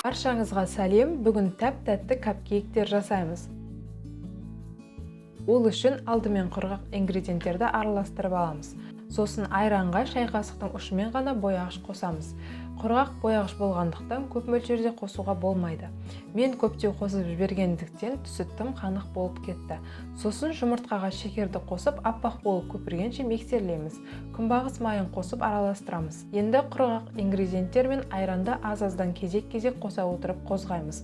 Баршаңызға сәлем! Бүгін тәп-тәтті капкейктер жасаймыз. Ол үшін алдымен құрғақ ингредиенттерді араластырып аламыз. Сосын айранға шай қасықтың ұшымен ғана бояғыш қосамыз. Құрғақ бояғыш болғандықтан, көп мөлшерде қосуға болмайды. Мен көптеу қосып жібергендіктен, түсі тым қанық болып кетті. Сосын жұмыртқаға шекерді қосып, аппақ болып көпіргенше миксерлейміз. Күнбағыс майын қосып араластырамыз. Енді құрғақ ингредиенттер мен айранды аз-аздан кезек-кезек қоса отырып қозғаймыз.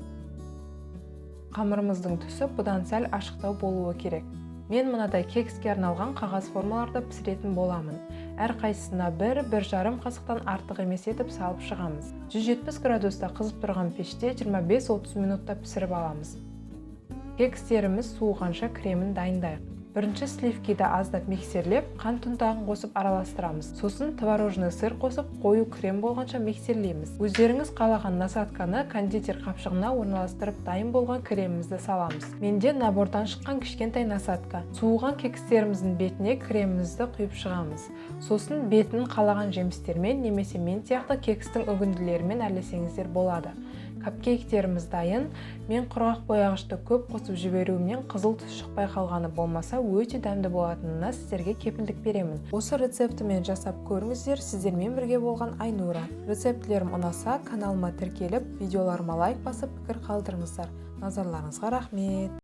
Қамырымыздың түсі бұдан сәл ашықтау болуы керек. Мен мынадай кекске арналған қағаз формаларда пісіретін боламын. Әрқайсысына бір, 1,5 қасықтан артық емес етіп салып шығамыз. 170 градуста қызып тұрған пеште 25-30 минутта пісіріп аламыз. Кекстеріміз суығанша кремін дайындайық. Бірінші сливкиді аздап миксерлеп, қант ұнтағын қосып араластырамыз. Сосын творожный сыр қосып, қою крем болғанша миксерлейміз. Өздеріңіз қалаған насадканы кондитер қапшығына орналастырып, дайын болған кремімізді саламыз. Менде набордан шыққан кішкентай насадка. Суыған кекстеріміздің бетіне кремімізді құйып шығамыз. Сосын бетін қалаған жемістермен немесе мен сияқты кекстің үгінділерімен әрлесеңіздер болады. Капкейктеріміз дайын. Мен құрғақ бояғышты көп қосып жіберуімнен қызыл түс шықпай қалғаны болмаса, өте дәмді болатынына сіздерге кепілдік беремін. Осы рецептімен жасап көріңіздер. Сіздермен бірге болған Айнура. Рецептілерім ұнаса, каналыма тіркеліп, видеоларыма лайк басып, пікір қалдырыңыздар. Назарларыңызға рахмет.